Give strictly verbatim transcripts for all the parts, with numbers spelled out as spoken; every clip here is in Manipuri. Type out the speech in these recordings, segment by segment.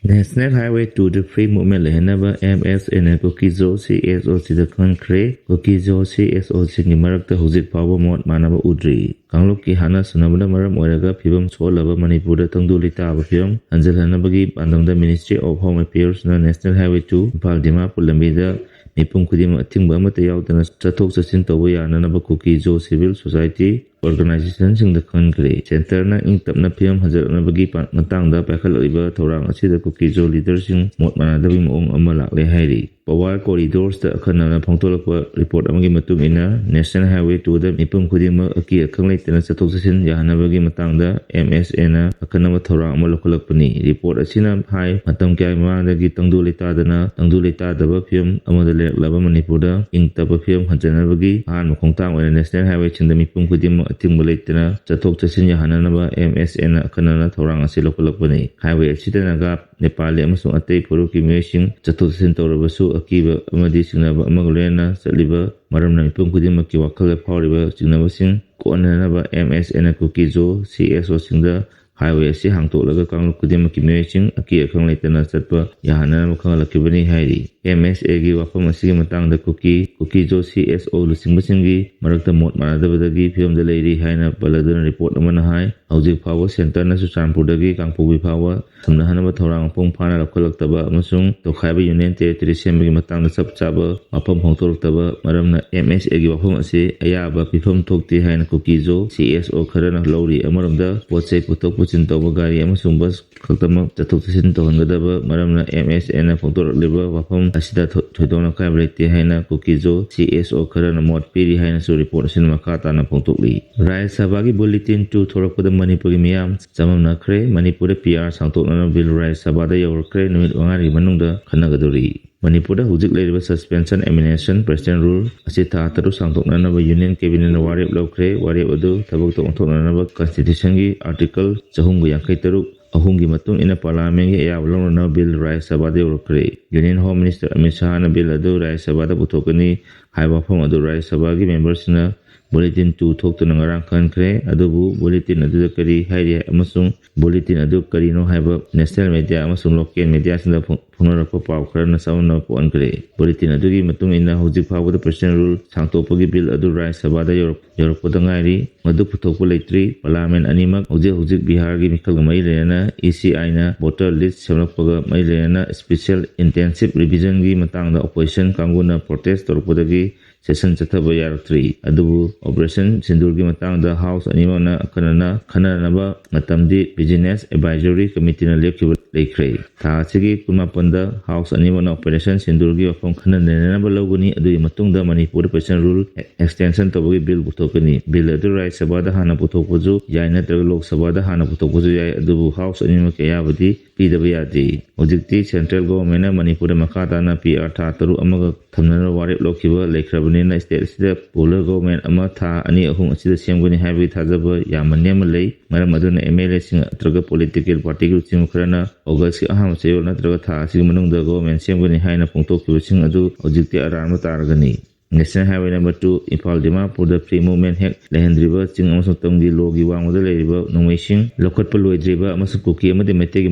National Highway two-ꯗ free movement ꯂꯩꯍꯟꯅꯕ M S A ꯅ ꯀꯨꯀꯤꯖꯣ C S O ꯁꯤꯡꯗ ꯈꯪꯍꯟꯈ꯭ꯔꯦ꯫ ꯀꯨꯀꯤꯖꯣ C S O ꯁꯤꯡꯒꯤ ꯃꯔꯛꯇ ꯍꯧꯖꯤꯛ ꯐꯥꯎꯕ ꯃꯣꯠ ꯃꯥꯟꯅꯕ ꯎꯗ꯭ꯔꯤ꯫ ꯀꯥꯡꯂꯨꯞꯀꯤ ꯍꯥꯠꯅ ꯁꯨꯅꯕꯅ ꯃꯔꯝ ꯑꯣꯏꯔꯒ ꯐꯤꯕꯝ ꯁꯣꯛꯍꯜꯂꯕ ꯃꯅꯤꯄꯨꯔꯗ ꯇꯪꯗꯨ ꯂꯩꯇꯥꯕ ꯐꯤꯕꯝ ꯍꯟꯖꯤꯜꯍꯟꯅꯕꯒꯤ ꯄꯥꯟꯗꯝꯗ Ministry of Home Affairs ꯅ National Highway two Imphal Dimapur ꯂꯝꯕꯤꯗ ꯃꯤꯄꯨꯝ ꯈꯨꯗꯤꯡꯃꯛ ꯑꯊꯤꯡꯕ ꯑꯃꯠꯇ ꯌꯥꯎꯗꯅ ꯆꯠꯊꯣꯛ ꯆꯠꯁꯤꯟ ꯇꯧꯕ ꯌꯥꯅꯅꯕ ꯀꯨꯀꯤꯖꯣ civil society organization ꯁꯤꯡꯗ ꯈꯪꯍꯟꯈ꯭ꯔꯦ꯫ Centre ꯅ ꯏꯪ ꯇꯞꯅ ꯐꯤꯕꯝ ꯍꯟꯖꯤꯜꯂꯛꯅꯕꯒꯤ ꯄꯥ-, ꯃꯇꯥꯡꯗ ꯄꯥꯏꯈꯠꯂꯛꯂꯤꯕ ꯊꯧꯔꯥꯡ ꯑꯁꯤꯗ ꯀꯨꯀꯤꯖꯣ leader ꯁꯤꯡ ꯃꯣꯠ ꯃꯥꯟꯅꯗꯕꯒꯤ ꯃꯑꯣꯡ ꯑꯃ ꯂꯥꯛꯂꯦ ꯍꯥꯏꯔꯤ꯫ Power Corridors ꯇ ꯑꯈꯟꯅꯅ ꯐꯣꯡꯗꯣꯛꯂꯛꯄ report ꯑꯃꯒꯤ ꯃꯇꯨꯡ ꯏꯟꯅ, National Highway two-ꯗ ꯃꯤꯄꯨꯝ ꯈꯨꯗꯤꯡꯃꯛ ꯑꯀꯤ ꯑꯈꯪ ꯂꯩꯇꯅ ꯆꯠꯊꯣꯛ ꯆꯠꯁꯤꯟ ꯌꯥꯍꯟꯅꯕꯒꯤ ꯃꯇꯥꯡꯗ M S A ꯅ ꯑꯈꯟꯅꯕ ꯊꯧꯔꯥꯡ ꯑꯃ ꯂꯧꯈꯠꯂꯛꯄꯅꯤ꯫ Report ꯑꯁꯤꯅ ꯍꯥꯏ, ꯃꯇꯝ ꯀꯌꯥꯒꯤ ꯃꯃꯥꯡꯗꯒꯤ ꯇꯪꯗꯨ ꯂꯩꯇꯥꯗꯅ, ꯇꯪꯗꯨ ꯂꯩꯇꯥꯗꯕ ꯐꯤꯕꯝ ꯑꯃꯗ ꯂꯩꯔꯛꯂꯕ ꯃꯅꯤꯄꯨꯔꯗ ꯏꯪ ꯇꯞꯄ ꯐꯤꯕꯝ ꯍꯟꯖꯅꯕꯒꯤ ꯑꯍꯥꯟꯕ ꯈꯣꯡꯊꯥꯡ ꯑꯣꯏꯅ National Highway ꯁꯤꯡꯗ ꯃꯤꯄꯨꯝ ꯈꯨꯗꯤꯡꯃꯛ ꯑꯊꯤꯡꯕ ꯂꯩꯇꯅ ꯆꯠꯊꯣꯛ ꯆꯠꯁꯤꯟ ꯌꯥꯍꯟꯅꯅꯕ M S A ꯅ ꯑꯈꯟꯅꯅ ꯊꯧꯔꯥꯡ ꯑꯁꯤ ꯂꯧꯈꯠꯂꯛꯄꯅꯤ꯫ Highway ꯑꯁꯤꯗ ꯅꯥꯒꯥ, ꯅꯦꯄꯥꯂꯤ ꯑꯃꯁꯨꯡ ꯑꯇꯩ ꯐꯨꯔꯨꯞꯀꯤ ꯃꯤꯑꯣꯏꯁꯤꯡ ꯆꯠꯊꯣꯛ ꯆꯠꯁꯤꯟ ꯇꯧꯔꯕꯁꯨ, ꯑꯀꯤꯕ ꯑꯃꯗꯤ ꯆꯤꯡꯅꯕ ꯑꯃꯒ ꯂꯣꯏꯅꯅ ꯆꯠꯂꯤꯕ ꯃꯔꯝꯅ ꯃꯤꯄꯨꯝ ꯈꯨꯗꯤꯡꯃꯛꯀꯤ ꯋꯥꯈꯜꯗ ꯐꯥꯎꯔꯤꯕ ꯆꯤꯡꯅꯕꯁꯤꯡ ꯀꯣꯛꯍꯟꯅꯅꯕ M S A ꯅ ꯀꯨꯀꯤꯖꯣ C S O ꯁꯤꯡꯗ highway ꯑꯁꯤ ꯍꯥꯡꯗꯣꯛꯂꯒ ꯀꯥꯡꯂꯨꯞ ꯈꯨꯗꯤꯡꯃꯛꯀꯤ ꯃꯤꯑꯣꯏꯁꯤꯡ ꯑꯀꯤ ꯑꯈꯪ ꯂꯩꯇꯅ ꯆꯠꯄ ꯌꯥꯍꯟꯅꯅꯕ ꯈꯪꯍꯜꯂꯛꯈꯤꯕꯅꯤ ꯍꯥꯏꯔꯤ꯫ M S A ꯒꯤ ꯋꯥꯐꯝ ꯑꯁꯤꯒꯤ ꯃꯇꯥꯡꯗ ꯀꯨꯀꯤ, ꯀꯨꯀꯤꯖꯣ C S O ꯂꯨꯆꯤꯡꯕꯁꯤꯡꯒꯤ ꯃꯔꯛꯇ ꯃꯣꯠ ꯃꯥꯟꯅꯗꯕꯗꯒꯤ ꯐꯤꯕꯝꯗ ꯂꯩꯔꯤ ꯍꯥꯏꯅ ꯄꯜꯂꯗꯨꯅ report ꯑꯃꯅ ꯍꯥꯏ, ꯍꯧꯖꯤꯛ ꯐꯥꯎꯕ Centre ꯅ ꯆꯨꯔꯆꯥꯟꯄꯨꯔꯗꯒꯤ ꯀꯥꯡꯄꯣꯛꯄꯤ ꯐꯥꯎꯕ ꯁꯝꯅꯍꯟꯅꯕ ꯊꯧꯔꯥꯡ ꯃꯄꯨꯡ ꯐꯥꯅ ꯂꯧꯈꯠꯂꯛꯇꯕ ꯑꯃꯁꯨꯡ ꯇꯣꯈꯥꯏꯕ Union Territory ꯁꯦꯝꯕꯒꯤ ꯃꯇꯥꯡꯗ ꯆꯞ ꯆꯥꯕ ꯋꯥꯐꯝ ꯐꯣꯡꯗꯣꯔꯛꯇꯕ ꯃꯔꯝꯅ M S A ꯒꯤ ꯋꯥꯐꯝ ꯑꯁꯤ ꯑꯌꯥꯕ ꯄꯤꯐꯝ ꯊꯣꯛꯇꯦ ꯍꯥꯏꯅ ꯀꯨꯀꯤꯖꯣ C S O ꯈꯔꯅ ꯂꯧꯔꯤ꯫ ꯑꯃꯔꯣꯝꯗ, ꯄꯣꯠ ꯆꯩ ꯄꯨꯊꯣꯛ ꯄꯨꯁꯤꯟ ꯇꯧꯕ ꯒꯥꯔꯤ ꯑꯃꯁꯨꯡ bus ꯈꯛꯇꯃꯛ ꯆꯠꯊꯣꯛ ꯆꯠꯁꯤꯟ ꯇꯧꯍꯟꯒꯗꯕ ꯃꯔꯝꯅ M S A ꯅ ꯐꯣꯡꯗꯣꯔꯛꯂꯤꯕ ꯋꯥꯐꯝ ꯑꯁꯤꯗ ꯊꯣ-, ꯊꯣꯏꯗꯣꯛꯅ ꯑꯀꯥꯏꯕ ꯂꯩꯇꯦ ꯍꯥꯏꯅ ꯀꯨꯀꯤꯖꯣ C S O ꯈꯔꯅ ꯃꯣꯠ ꯄꯤꯔꯤ ꯍꯥꯏꯅꯁꯨ report ꯑꯁꯤꯅ ꯃꯈꯥ ꯇꯥꯅ ꯐꯣꯡꯗꯣꯛꯂꯤ꯫ ꯔꯥꯖ꯭ꯌ ꯁꯚꯥꯒꯤ Bulletin two ꯊꯣꯔꯛꯄꯗ ꯃꯅꯤꯄꯨꯔꯒꯤ ꯃꯤꯌꯥꯝ ꯆꯃꯝꯅꯈ꯭ꯔꯦ꯫ ꯃꯅꯤꯄꯨꯔꯗ P R ꯁꯥꯡꯗꯣꯛꯅꯅꯕ bill ꯔꯥꯖ꯭ꯌ ꯁꯚꯥꯗ ꯌꯧꯔꯛꯈ꯭ꯔꯦ꯫ ꯅꯨꯃꯤꯠ ꯃꯉꯥꯅꯤꯒꯤ ꯃꯅꯨꯡꯗ ꯈꯟꯅꯒꯗꯧꯔꯤ꯫ ꯃꯅꯤꯄꯨꯔꯗ ꯍꯧꯖꯤꯛ ꯂꯩꯔꯤꯕ Suspension of Animation President Rule ꯑꯁꯤ ꯊꯥ ꯇꯔꯨꯛ ꯁꯥꯡꯗꯣꯛꯅꯅꯕ Union Cabinet ꯅ ꯋꯥꯔꯦꯞ ꯂꯧꯈ꯭ꯔꯦ꯫ ꯋꯥꯔꯦꯞ ꯑꯗꯨ ꯊꯕꯛꯇ ꯑꯣꯟꯊꯣꯛꯅꯅꯕ Constitution ꯒꯤ Article ꯆꯍꯨꯝꯒ ꯌꯥꯡꯈꯩ ꯇꯔꯨꯛ ꯑꯍꯨꯝꯒꯤ ꯃꯇꯨꯡ ꯏꯟꯅ Parliament ꯀꯤ ꯑꯌꯥꯕ ꯂꯧꯅꯅꯕ bill ꯔꯥꯖ꯭ꯌ ꯁꯚꯥꯗ ꯌꯧꯔꯛꯈ꯭ꯔꯦ꯫ Union Home Minister Amit ꯁꯥꯍꯅ bill ꯑꯗꯨ ꯔꯥꯖ꯭ꯌ ꯁꯚꯥꯗ ꯄꯨꯊꯣꯛꯀꯅꯤ ꯍꯥꯏꯕ ꯋꯥꯐꯝ ꯑꯗꯨ ꯔꯥꯖ꯭ꯌ ꯁꯚꯥꯒꯤ member ꯁꯤꯡꯅ Bulletin two ꯊꯣꯛꯇꯨꯅ ꯉꯔꯥꯡ ꯈꯟꯈ꯭ꯔꯦ꯫ ꯑꯗꯨꯕꯨ bulletin ꯑꯗꯨꯗ ꯀꯔꯤ ꯍꯥꯏꯔꯤ ꯑꯃꯁꯨꯡ bulletin ꯑꯗꯨ ꯀꯔꯤꯅꯣ ꯍꯥꯏꯕ national media ꯑꯃꯁꯨꯡ local mediaꯁꯤꯡꯗ ꯐꯣꯡ-, ꯐꯣꯡꯅꯔꯛꯄ ꯄꯥꯎ ꯈꯔꯅ ꯆꯃꯝꯅꯕ ꯄꯣꯛꯍꯟꯈ꯭ꯔꯦ꯫ Bulletin ꯑꯗꯨꯒꯤ ꯃꯇꯨꯡ ꯏꯟꯅ ꯍꯧꯖꯤꯛ ꯐꯥꯎꯕꯗ President Rule ꯁꯥꯡꯗꯣꯛꯄꯒꯤ bill ꯑꯗꯨ ꯔꯥꯖ꯭ꯌ ꯁꯚꯥꯗ ꯌꯧꯔꯛ-, ꯌꯧꯔꯛꯄꯗ ꯉꯥꯏꯔꯤ꯫ ꯃꯗꯨ ꯄꯨꯊꯣꯛꯄ ꯂꯩꯇ꯭ꯔꯤ꯫ Parliament ꯑꯅꯤꯃꯛ ꯍꯧꯖꯤꯛ ꯍꯧꯖꯤꯛ ꯕꯤꯍꯥꯔꯒꯤ ꯃꯤꯈꯜꯒ ꯃꯔꯤ ꯂꯩꯅꯅ ECIꯅ voter list ꯁꯦꯝꯂꯛꯄꯒ ꯃꯔꯤ ꯂꯩꯅꯅ special intensive revisionꯒꯤ ꯃꯇꯥꯡꯗ opposition ꯀꯥꯡꯕꯨꯅ protest ꯇꯧꯔꯛꯄꯗꯒꯤ session ꯆꯠꯊꯕ ꯌꯥꯔꯛꯇ꯭ꯔꯤ꯫ ꯑꯗꯨꯕꯨ Operation ꯁꯤꯟꯗꯨꯔꯒꯤ ꯃꯇꯥꯡꯗ House ꯑꯅꯤꯃꯛꯅ ꯑꯈꯟꯅꯅ ꯈꯟꯅꯅꯕ ꯃꯇꯝꯗꯤ Business Advisory Committeeꯅ ꯂꯦꯞꯈꯤꯕ ꯂꯩꯈ꯭ꯔꯦ꯫ ꯊꯥ ꯑꯁꯤꯒꯤ ꯀꯨꯟꯃꯥꯄꯟꯗ House ꯑꯅꯤꯃꯛꯅ Operation ꯁꯤꯟꯗꯨꯔꯒꯤ ꯋꯥꯐꯝ ꯈꯟꯅ ꯅꯩꯅꯅꯕ ꯂꯧꯒꯅꯤ꯫ ꯑꯗꯨꯒꯤ ꯃꯇꯨꯡꯗ ꯃꯅꯤꯄꯨꯔꯗ President Rule extension ꯇꯧꯕꯒꯤ bill ꯄꯨꯊꯣꯛꯀꯅꯤ꯫ Bill ꯑꯗꯨ ꯔꯥꯖ꯭ꯌ ꯁꯚꯥꯗ ꯍꯥꯟꯅ ꯄꯨꯊꯣꯛꯄꯁꯨ ꯌꯥꯏ, ꯅꯠꯇ꯭ꯔꯒ ꯂꯣꯛ ꯁꯚꯥꯗ ꯍꯥꯟꯅ ꯄꯨꯊꯣꯛꯄꯁꯨ ꯌꯥꯏ꯫ ꯑꯗꯨꯕꯨ House ꯑꯅꯤꯃꯛꯀꯤ ꯑꯌꯥꯕꯗꯤ ꯄꯤꯗꯕ ꯌꯥꯗꯦ꯫ ꯍꯧꯖꯤꯛꯇꯤ central governmentꯅ ꯃꯅꯤꯄꯨꯔꯗ ꯃꯈꯥ ꯇꯥꯅ PR ꯊꯥ ꯇꯔꯨꯛ ꯑꯃꯒ ꯊꯝꯅꯅꯕ ꯋꯥꯔꯦꯞ ꯂꯧꯈꯤꯕ ꯂꯩꯈ꯭ꯔꯕꯅꯤꯅ state ꯑꯁꯤꯗ ꯄꯨꯂꯔ government ꯑꯃ ꯊꯥ ꯑꯅꯤ ꯑꯍꯨꯝ ꯑꯁꯤꯗ ꯁꯦꯝꯒꯅꯤ ꯍꯥꯏꯕꯒꯤ ꯊꯥꯖꯕ ꯌꯥꯝꯅ ꯅꯦꯝꯅ ꯂꯩ꯫ ꯃꯔꯝ ꯑꯗꯨꯅ MLAꯁꯤꯡ ꯅꯠꯇ꯭ꯔꯒ political party ꯂꯨꯆꯤꯡꯕ ꯈꯔꯅ Augustꯀꯤ ꯑꯍꯥꯟꯕ ꯆꯌꯣꯜ ꯅꯠꯇ꯭ꯔꯒ ꯊꯥ ꯑꯁꯤꯒꯤ ꯃꯅꯨꯡꯗ government ꯁꯦꯝꯒꯅꯤ ꯍꯥꯏꯅ ꯐꯣꯡꯗꯣꯛꯈꯤꯕꯁꯤꯡ ꯑꯗꯨ ꯍꯧꯖꯤꯛꯇꯤ ꯑꯔꯥꯟꯕ ꯇꯥꯔꯒꯅꯤ꯫ National Highway number two, Imphal ꯗꯤꯃꯥꯄꯨꯔꯗ free movement ꯍꯦꯛ ꯂꯩꯍꯟꯗ꯭ꯔꯤꯕ ꯆꯤꯡ ꯑꯃꯁꯨꯡ ꯇꯝꯒꯤ ꯂꯣꯒꯤ ꯋꯥꯡꯃꯗ ꯂꯩꯔꯤꯕ ꯅꯣꯡꯃꯩꯁꯤꯡ ꯂꯧꯈꯠꯄ ꯂꯣꯏꯗ꯭ꯔꯤꯕ ꯑꯃꯁꯨꯡ ꯀꯨꯀꯤ ꯑꯃꯗꯤ ꯃꯩꯇꯩꯒꯤ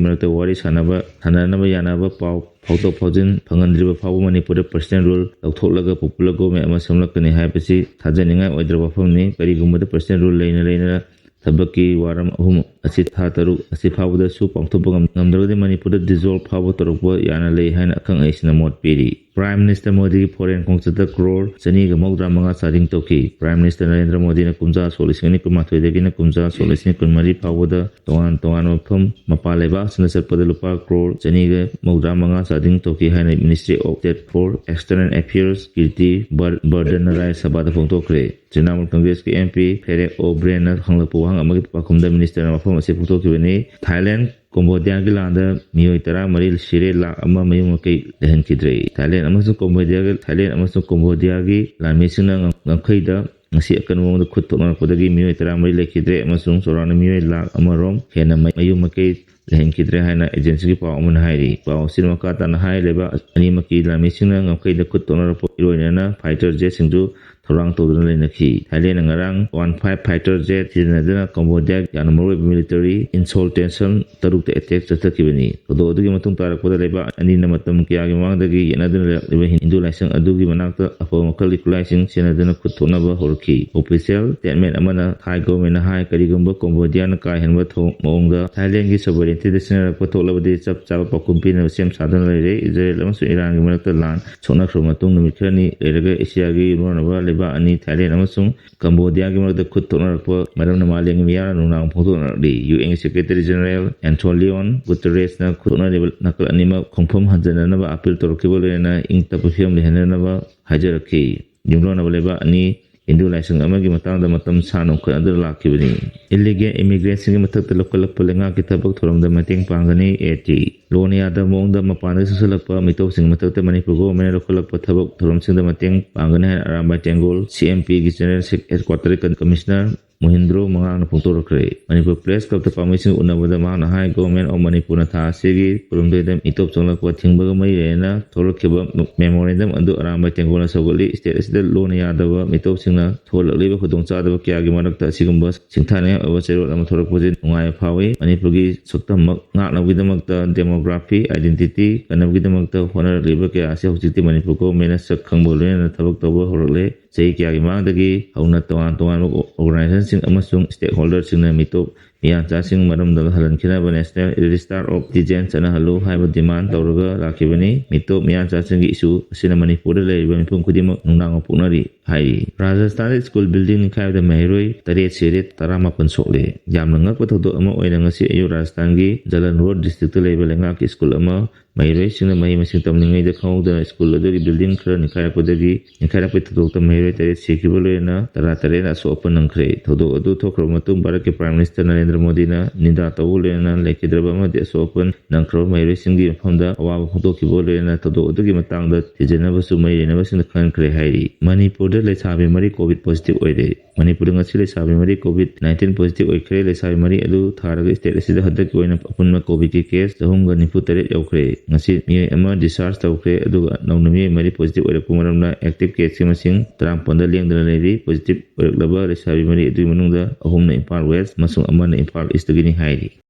ꯃꯔꯛꯇ ꯋꯥꯔꯤ ꯁꯥꯟꯅꯕ, ꯁꯥꯟꯅꯅꯕ ꯌꯥꯅꯕ ꯄꯥꯎ ꯐꯥꯎꯗꯣꯛ ꯐꯥꯎꯖꯤꯟ ꯐꯪꯍꯟꯗ꯭ꯔꯤꯕ ꯐꯥꯎꯕ ꯃꯅꯤꯄꯨꯔꯗ President Rule ꯂꯧꯊꯣꯛꯂꯒ popular government ꯑꯃ ꯁꯦꯝꯂꯛꯀꯅꯤ ꯍꯥꯏꯕꯁꯤ ꯊꯥꯖꯅꯤꯡꯉꯥꯏ ꯑꯣꯏꯗ꯭ꯔꯕ ꯋꯥꯐꯝꯅꯤ꯫ ꯀꯔꯤꯒꯨꯝꯕꯗ President Rule ꯂꯩꯅ ꯂꯩꯅ ꯊꯕꯛꯀꯤ ꯋꯥꯔꯝ ꯑꯍꯨꯝ ꯑꯁꯤ ꯊꯥ ꯇꯔꯨꯛ ꯑꯁꯤ ꯐꯥꯎꯕꯗꯁꯨ ꯄꯥꯡꯊꯣꯛꯄ ꯉꯝ-, ꯉꯝꯗ꯭ꯔꯒꯗꯤ ꯃꯅꯤꯄꯨꯔꯗ dissolve ꯐꯥꯎꯕ ꯇꯧꯔꯛꯄ ꯌꯥꯅ ꯂꯩ ꯍꯥꯏꯅ ꯑꯈꯪ ꯑꯍꯩꯁꯤꯡꯅ ꯃꯣꯠ ꯄꯤꯔꯤ꯫ Prime Minister ꯃꯣꯗꯤꯒꯤ foreign ꯈꯣꯡꯆꯠꯇ crore ꯆꯅꯤꯒ ꯃꯧꯗ꯭ꯔꯥ ꯃꯉꯥ ꯆꯥꯗꯤꯡ ꯇꯧꯈꯤ꯫ Prime Minister ꯅꯔꯦꯟꯗ꯭ꯔ ꯃꯣꯗꯤꯅ ꯀꯨꯝꯖꯥ ꯁꯣꯛ ꯂꯤꯁꯤꯡ ꯑꯅꯤ ꯀꯨꯟꯃꯥꯊꯣꯏꯗꯒꯤꯅ ꯀꯨꯝꯖꯥ ꯁꯣꯛ ꯂꯤꯁꯤꯡ ꯀꯨꯟꯃꯔꯤ ꯐꯥꯎꯕꯗ ꯇꯣꯉꯥꯟ ꯇꯣꯉꯥꯟꯕ ꯃꯐꯝ ꯃꯄꯥꯟ ꯂꯩꯕꯥꯛꯁꯤꯡꯗ ꯆꯠꯄꯗ ꯂꯨꯄꯥ crore ꯆꯅꯤꯒ ꯃꯧꯗ꯭ꯔꯥ ꯃꯉꯥ ꯆꯥꯗꯤꯡ ꯇꯧꯈꯤ ꯍꯥꯏꯅ Ministry of State for External Affairs ꯀꯤꯔꯇꯤ ꯕꯔ-, ꯕꯔꯗꯟꯅ ꯔꯥꯖ꯭ꯌ ꯁꯚꯥꯗ ꯐꯣꯡꯗꯣꯛꯈ꯭ꯔꯦ꯫ Trinamool Congressꯀꯤ MP Farrah O'Brienꯅ ꯍꯪꯂꯛꯄ ꯋꯥꯍꯪ ꯑꯃꯒꯤ ꯄꯥꯎꯈꯨꯝꯗ ministerꯅ ꯋꯥꯐꯝ ꯑꯁꯤ ꯐꯣꯡꯗꯣꯛꯈꯤꯕꯅꯤ꯫ Thailand, Cambodiaꯒꯤ ꯂꯥꯟꯗ ꯃꯤꯑꯣꯏ ꯇꯔꯥꯃꯔꯤ ꯁꯤꯔꯦ, ꯂꯥꯈ ꯑꯃ ꯃꯌꯨꯝ ꯃꯀꯩ ꯂꯩꯍꯟꯈꯤꯗ꯭ꯔꯦ꯫ Thailand ꯑꯃꯁꯨꯡ Cambodiaꯒꯤ, Thailand ꯑꯃꯁꯨꯡ Cambodiaꯒꯤ ꯂꯥꯟꯃꯤꯁꯤꯡꯅ ꯉꯝ-, ꯉꯝꯈꯩꯗ ꯉꯁꯤ ꯑꯀꯟꯕ ꯃꯑꯣꯡꯗ ꯈꯨꯠ ꯊꯣꯛꯅꯔꯛꯄꯗꯒꯤ ꯃꯤꯑꯣꯏ ꯇꯔꯥꯃꯔꯤ ꯂꯩꯈꯤꯗ꯭ꯔꯦ ꯑꯃꯁꯨꯡ ꯆꯥꯎꯔꯥꯛꯅ ꯃꯤꯑꯣꯏ ꯂꯥꯈ ꯑꯃꯔꯣꯝ ꯍꯦꯟꯅ ꯃꯩ-, ꯃꯌꯨꯝ ꯃꯀꯩ ꯂꯩꯍꯟꯈꯤꯗ꯭ꯔꯦ ꯍꯥꯏꯅ agencyꯒꯤ ꯄꯥꯎ ꯑꯃꯅ ꯍꯥꯏꯔꯤ꯫ ꯄꯥꯎ ꯑꯁꯤꯅ ꯃꯈꯥ ꯇꯥꯅ ꯍꯥꯏ, ꯂꯩꯕꯥꯛ ꯑꯅꯤꯃꯛꯀꯤ ꯂꯥꯟꯃꯤꯁꯤꯡꯅ ꯉꯝꯈꯩꯗ ꯈꯨꯠ ꯊꯣꯛꯅꯔꯛꯄ ꯏꯔꯣꯏꯅꯅ fighter jetꯁꯤꯡꯁꯨ ꯊꯧꯔꯥꯡ ꯇꯧꯗꯨꯅ ꯂꯩꯅꯈꯤ꯫ ꯊꯥꯏꯂꯦꯟꯗ ꯉꯔꯥꯡ ꯋꯥꯟ ꯐꯥꯏꯚ ꯐꯥꯏꯇꯔ ꯖꯦꯠ ꯁꯤꯖꯤꯟꯅꯗꯨꯅ ꯀꯝꯕꯣꯗꯤꯌꯥꯒꯤ ꯌꯥꯝꯅ ꯃꯔꯨꯑꯣꯏꯕ ꯃꯤꯂꯤꯇꯔꯤ ꯏꯟꯁꯣꯜ ꯇꯦꯟꯁꯟ ꯇꯔꯨꯛꯇ ꯑꯦꯇꯦꯛ ꯆꯠꯊꯈꯤꯕꯅꯤ꯫ ꯊꯧꯗꯣꯛ ꯑꯗꯨꯒꯤ ꯃꯇꯨꯡ ꯇꯥꯔꯛꯄꯗ ꯂꯩꯕꯥꯛ ꯑꯅꯤꯅ ꯃꯇꯝ ꯀꯌꯥꯒꯤ ꯃꯃꯥꯡꯗꯒꯤ ꯌꯦꯠꯅꯗꯨꯅ ꯂꯩꯔꯛꯂꯤꯕ ꯍꯤꯟꯗꯨ ꯂꯥꯏꯁꯪ ꯑꯗꯨꯒꯤ ꯃꯅꯥꯛꯇ ꯑꯐꯕ ꯃꯈꯜꯒꯤ ꯈꯨꯠꯂꯥꯏꯁꯤꯡ ꯁꯤꯖꯤꯟꯅꯗꯨꯅ ꯈꯨꯠ ꯊꯣꯛꯅꯕ ꯍꯧꯔꯛꯈꯤ꯫ ꯑꯣꯐꯤꯁꯤꯌꯦꯜ ꯁ꯭ꯇꯦꯠꯃꯦꯟ ꯑꯃꯅ ꯊꯥꯏ ꯒꯣꯚꯔꯟꯃꯦꯟꯠꯅ ꯍꯥꯏ, ꯀꯔꯤꯒꯨꯝꯕ ꯀꯝꯕꯣꯗꯤꯌꯥꯅ ꯀꯥ ꯍꯦꯟꯕ ꯊꯧ-, ꯃꯑꯣꯡꯗ ꯊꯥꯏꯂꯦꯟꯒꯤ ꯁꯣꯚꯔꯦꯟꯇꯤꯗ ꯁꯤꯖꯤꯟꯅꯔꯛꯄ ꯊꯣꯛꯂꯕꯗꯤ ꯆꯞ ꯆꯥꯕ ꯄꯥꯎꯈꯨꯝ ꯄꯤꯅꯕ ꯁꯦꯝ ꯁꯥꯗꯨꯅ ꯂꯩꯔꯦ꯫ ꯏꯖꯔꯦꯜ ꯑꯃꯁꯨꯡ ꯏꯔꯥꯟꯒꯤ ꯃꯔꯛꯇ ꯂꯥꯟ ꯁꯣꯛꯅꯈ꯭ꯔꯕ ꯃꯇꯨꯡ ꯅꯨꯃꯤꯠ ꯈꯔꯅꯤ ꯂꯩꯔꯒ ꯑꯦꯁꯤꯌꯥꯒꯤ ꯌꯨꯝꯂꯣꯟꯅꯕ ꯂꯩꯕꯥꯛ ꯑꯅꯤ ꯊꯥꯏꯂꯦꯟ ꯑꯃꯁꯨꯡ ꯀꯝꯕꯣꯗꯤꯌꯥꯒꯤ ꯃꯔꯛꯇ ꯈꯨꯠ ꯊꯣꯛꯅꯔꯛꯄ ꯃꯔꯝꯅ ꯃꯥꯂꯦꯝꯒꯤ ꯃꯤꯌꯥꯝꯅ ꯅꯨꯡꯅꯥꯡꯕ ꯐꯣꯡꯗꯣꯛꯅꯔꯛꯂꯤ꯫ ꯌꯨ ꯑꯦꯟꯒꯤ ꯁꯦꯀ꯭ꯔꯦꯇꯔꯤ ꯖꯦꯅꯔꯦꯜ ꯑꯦꯟꯊꯣꯂꯤꯑꯣꯟ ꯒꯨꯇꯔꯦꯁꯅ ꯈꯨꯠ ꯊꯣꯛꯅꯔꯤꯕ ꯅꯥꯀꯜ ꯑꯅꯤꯃꯛ ꯈꯣꯡꯐꯝ ꯍꯟꯖꯤꯟꯅꯅꯕ ꯑꯥꯄꯤꯜ ꯇꯧꯔꯛꯈꯤꯕ ꯂꯣꯏꯅꯅ ꯏꯪ ꯇꯞꯄ ꯐꯤꯕꯝ ꯂꯩꯍꯟꯅꯅꯕ ꯍꯥꯏꯖꯔꯛꯈꯤ꯫ ꯌꯨꯝꯂꯣꯟꯅꯕ ꯂꯩꯕꯥꯛ ꯑꯅꯤ ꯍꯤꯟꯗꯨ ꯂꯥꯏꯁꯪ ꯑꯃꯒꯤ ꯃꯇꯥꯡꯗ ꯃꯇꯝ ꯁꯥꯡꯅ ꯎꯈꯠꯅꯗꯨꯅ ꯂꯥꯛꯈꯤꯕꯅꯤ꯫ ꯏꯜꯂꯤꯒꯦꯜ ꯏꯃꯤꯒ꯭ꯔꯦꯟꯁꯤꯡꯒꯤ ꯃꯊꯛꯇ ꯂꯧꯈꯠꯂꯛꯄ ꯂꯩꯉꯥꯛꯀꯤ ꯊꯕꯛ ꯊꯧꯔꯝꯗ ꯃꯇꯦꯡ ꯄꯥꯡꯒꯅꯤ꯫ ꯑꯦ ꯇꯤ ꯂꯣꯟ ꯌꯥꯗꯕ ꯃꯑꯣꯡꯗ ꯃꯄꯥꯟꯗꯒꯤ ꯆꯪꯁꯤꯜꯂꯛꯄ ꯃꯤꯇꯣꯞꯁꯤꯡꯒꯤ ꯃꯊꯛꯇ ꯃꯅꯤꯄꯨꯔ ꯒꯣꯚꯔꯟꯃꯦꯟꯠꯅ ꯂꯧꯈꯠꯂꯛꯄ ꯊꯕꯛ ꯊꯧꯔꯝꯁꯤꯡꯗ ꯃꯇꯦꯡ ꯄꯥꯡꯒꯅꯤ ꯍꯥꯏꯅ ꯑꯔꯥꯝꯕꯥꯏ ꯇꯦꯡꯒꯣꯜ, ꯁꯤ ꯑꯦꯝ ꯄꯤꯒꯤ ꯖꯦꯅꯔꯦꯜ ꯍꯦꯗꯀ꯭ꯋꯥꯇꯔ ꯀꯃꯤꯁꯅꯔ ꯃꯣꯍꯤꯟꯗ꯭ꯔꯣ ꯃꯉꯥꯡꯅ ꯐꯣꯡꯗꯣꯔꯛꯈ꯭ꯔꯦ꯫ ꯃꯅꯤꯄꯨꯔ ꯄ꯭ꯔꯦꯁ ꯀ꯭ꯂꯕꯇ ꯄꯥꯝꯕꯩꯁꯤꯡ ꯎꯅꯕꯗ ꯃꯍꯥꯛꯅ ꯍꯥꯏ, ꯒꯣꯚꯔꯟꯃꯦꯟꯠ ꯑꯣꯐ ꯃꯅꯤꯄꯨꯔꯅ ꯊꯥ ꯑꯁꯤꯒꯤ ꯀꯨꯟꯍꯨꯝꯗꯣꯏꯗ ꯃꯤꯇꯣꯞ ꯆꯪꯂꯛꯄ ꯊꯤꯡꯕꯒ ꯃꯔꯤ ꯂꯩꯅꯅ ꯊꯣꯛꯂꯛꯈꯤꯕ ꯃꯦꯃꯣꯔꯦꯟꯗꯝ ꯑꯗꯨ ꯑꯔꯥꯝꯕꯥꯏ ꯇꯦꯡꯒꯣꯜꯅ ꯁꯧꯒꯠꯂꯤ꯫ ꯁ꯭ꯇꯦꯠ ꯑꯁꯤꯗ ꯂꯣꯟꯅ ꯌꯥꯗꯕ ꯃꯤꯇꯣꯞꯁꯤꯡꯅ ꯊꯣꯛꯍꯜꯂꯛꯂꯤꯕ ꯈꯨꯗꯣꯡꯆꯥꯗꯕ ꯀꯌꯥꯒꯤ ꯃꯔꯛꯇ ꯑꯁꯤꯒꯨꯝꯕ ꯁꯤꯡꯊꯥꯅꯤꯡꯉꯥꯏ ꯑꯣꯏꯕ ꯆꯩꯔꯣꯜ ꯑꯃ ꯊꯣꯔꯛꯄꯁꯤ ꯅꯨꯡꯉꯥꯏꯕ ꯐꯥꯎꯏ꯫ ꯃꯅꯤꯄꯨꯔꯒꯤ ꯁꯛꯇꯝꯃꯛ ꯉꯥꯛꯅꯕꯒꯤꯗꯃꯛꯇ, ꯗꯦꯃꯣꯒ꯭ꯔꯥꯐꯤ, ꯑꯥꯏꯗꯦꯟꯇꯤꯇꯤ ꯀꯟꯅꯕꯒꯤꯗꯃꯛꯇ ꯍꯣꯠꯅꯔꯛꯂꯤꯕ ꯀꯌꯥ ꯑꯁꯤ ꯍꯧꯖꯤꯛꯇꯤ ꯃꯅꯤꯄꯨꯔ ꯒꯣꯚꯔꯟꯃꯦꯟꯠꯅ ꯁꯛ ꯈꯪꯕ ꯂꯣꯏꯅꯅ ꯊꯕꯛ ꯇꯧꯕ ꯍꯧꯔꯛꯂꯦ꯫ ꯆꯍꯤ ꯀꯌꯥꯒꯤ ꯃꯃꯥꯡꯗꯒꯤ ꯍꯧꯅ ꯇꯣꯉꯥꯟ ꯇꯣꯉꯥꯟꯕ ꯑꯣꯔꯒꯅꯥꯏꯖꯦꯁꯟꯁꯤꯡ ꯑꯃꯁꯨꯡ ꯁ꯭ꯇꯦꯛꯍꯣꯜꯗꯔꯁꯤꯡꯅ ꯃꯤꯇꯣꯞ ꯃꯤꯌꯥꯟꯆꯥꯁꯤꯡ ꯃꯔꯝꯗ ꯍꯜꯍꯟꯈꯤꯅꯕ ꯅꯦꯁꯅꯦꯜ ꯔꯦꯖꯤꯁꯇꯥꯔ ꯑꯣꯐ ꯏꯟꯗꯤꯖꯦꯟꯠ ꯆꯠꯅꯍꯜꯂꯨ ꯍꯥꯏꯕ ꯗꯤꯃꯥꯟ ꯇꯧꯔꯒ ꯂꯥꯛꯈꯤꯕꯅꯤ꯫ ꯃꯤꯇꯣꯞ ꯃꯤꯌꯥꯟꯆꯥꯁꯤꯡꯒꯤ ꯏꯁꯨ ꯑꯁꯤꯅ ꯃꯅꯤꯄꯨꯔꯗ ꯂꯩꯔꯤꯕ ꯃꯤꯄꯨꯝ ꯈꯨꯗꯤꯡꯃꯛ ꯅꯨꯡꯅꯥꯡꯕ ꯄꯣꯛꯅꯔꯤ ꯍꯥꯏꯔꯤ꯫ ꯔꯥꯖꯁꯊꯥꯟꯗ ꯁ꯭ꯀꯨꯜ ꯕꯤꯜꯗꯤꯡ ꯅꯤꯡꯈꯥꯏꯕꯗ ꯃꯍꯩꯔꯣꯏ ꯇꯔꯦꯠ ꯁꯤꯔꯦ, ꯇꯔꯥꯃꯥꯄꯟ ꯁꯣꯛꯂꯦ꯫ ꯌꯥꯝꯅ ꯉꯛꯄ ꯊꯧꯗꯣꯛ ꯑꯃ ꯑꯣꯏꯅ ꯉꯁꯤ ꯑꯌꯨꯛ ꯔꯥꯖꯁꯊꯥꯟꯒꯤ ꯖꯂꯟꯋꯔ ꯗꯤꯁꯇ꯭ꯔꯤꯛꯇ ꯂꯩꯕ ꯂꯩꯉꯥꯛꯀꯤ ꯁ꯭ꯀꯨꯜ ꯑꯃ ꯃꯍꯩꯔꯣꯏꯁꯤꯡꯅ ꯃꯍꯩ ꯃꯁꯤꯡ ꯇꯝꯂꯤꯉꯩꯗ ꯈꯪꯍꯧꯗꯅ ꯁ꯭ꯀꯨꯜ ꯑꯗꯨꯒꯤ ꯕꯤꯜꯗꯤꯡ ꯈꯔ ꯅꯤꯡꯈꯥꯏꯔꯛꯄꯗꯒꯤ, ꯅꯤꯡꯈꯥꯏꯔꯛꯄꯒꯤ ꯊꯧꯗꯣꯛꯇ ꯃꯍꯩꯔꯣꯏ ꯇꯔꯦꯠ ꯁꯤꯈꯤꯕ ꯂꯣꯏꯅꯅ ꯇꯔꯥꯇꯔꯦꯠꯅ ꯑꯁꯣꯛ ꯑꯄꯟ ꯅꯪꯈ꯭ꯔꯦ꯫ ꯊꯧꯗꯣꯛ ꯑꯗꯨ ꯊꯣꯛꯈ꯭ꯔꯕ ꯃꯇꯨꯡ ꯚꯥꯔꯠꯀꯤ ꯄ꯭ꯔꯥꯏꯝ ꯃꯤꯅꯤꯁꯇꯔ ꯅꯔꯦꯟꯗ꯭ꯔ ꯃꯣꯗꯤꯅ ꯅꯤꯟꯗꯥ ꯇꯧꯕ ꯂꯣꯏꯅꯅ ꯂꯩꯈꯤꯗ꯭ꯔꯕ ꯑꯃꯗꯤ ꯑꯁꯣꯛ ꯑꯄꯟ ꯅꯪꯈ꯭ꯔꯕ ꯃꯍꯩꯔꯣꯏꯁꯤꯡꯒꯤ ꯃꯐꯝꯗ ꯑꯋꯥꯕ ꯐꯣꯡꯗꯣꯛꯈꯤꯕ ꯂꯣꯏꯅꯅ ꯊꯧꯗꯣꯛ ꯑꯗꯨꯒꯤ ꯃꯇꯥꯡꯗ ꯊꯤꯖꯤꯟꯅꯕꯁꯨ ꯃꯔꯤ ꯂꯩꯅꯕꯁꯤꯡꯗ ꯈꯪꯍꯟꯈ꯭ꯔꯦ ꯍꯥꯏꯔꯤ꯫ ꯃꯅꯤꯄꯨꯔꯗ ꯂꯩꯁꯥꯕꯤ ꯃꯔꯤ ꯀꯣꯚꯤꯗ ꯄꯣꯖꯤꯇꯤꯚ ꯑꯣꯏꯔꯦ꯫ ꯃꯅꯤꯄꯨꯔꯗ ꯉꯁꯤ ꯂꯩꯁꯥꯕꯤ ꯃꯔꯤ ꯀꯣꯚꯤꯗ ꯅꯥꯏꯟꯇꯤꯟ ꯄꯣꯖꯤꯇꯤꯚ ꯑꯣꯏꯈ꯭ꯔꯦ꯫ ꯂꯩꯁꯥꯕꯤ ꯃꯔꯤ ꯑꯗꯨ ꯊꯥꯔꯒ ꯁ꯭ꯇꯦꯠ ꯑꯁꯤꯗ ꯍꯟꯗꯛꯀꯤ ꯑꯣꯏꯅ ꯑꯄꯨꯟꯕ ꯀꯣꯚꯤꯗꯀꯤ ꯀꯦꯁ ꯆꯍꯨꯝꯒ ꯅꯤꯐꯨ ꯇꯔꯦꯠ ꯌꯧꯈ꯭ꯔꯦ꯫ ꯉꯁꯤ ꯃꯤꯑꯣꯏ ꯑꯃ discharge ꯇꯧꯈ꯭ꯔꯦ, ꯑꯗꯨꯒ ꯅꯧꯅ ꯃꯤꯑꯣꯏ ꯃꯔꯤ positive ꯑꯣꯏꯔꯛꯄ ꯃꯔꯝꯅ active caseꯀꯤ ꯃꯁꯤꯡ ꯇꯔꯥꯃꯥꯄꯜꯗ ꯂꯦꯡꯗꯅ ꯂꯩꯔꯤ꯫ Positive ꯑꯣꯏꯔꯛꯂꯕ ꯂꯩꯁꯥꯕꯤ ꯃꯔꯤ ꯑꯗꯨꯒꯤ ꯃꯅꯨꯡꯗ ꯑꯍꯨꯝꯅ ꯏꯝꯐꯥꯜ West ꯑꯃꯁꯨꯡ ꯑꯃꯅ ꯏꯝꯐꯥꯜ Eastꯇꯒꯤꯅꯤ ꯍꯥꯏꯔꯤ꯫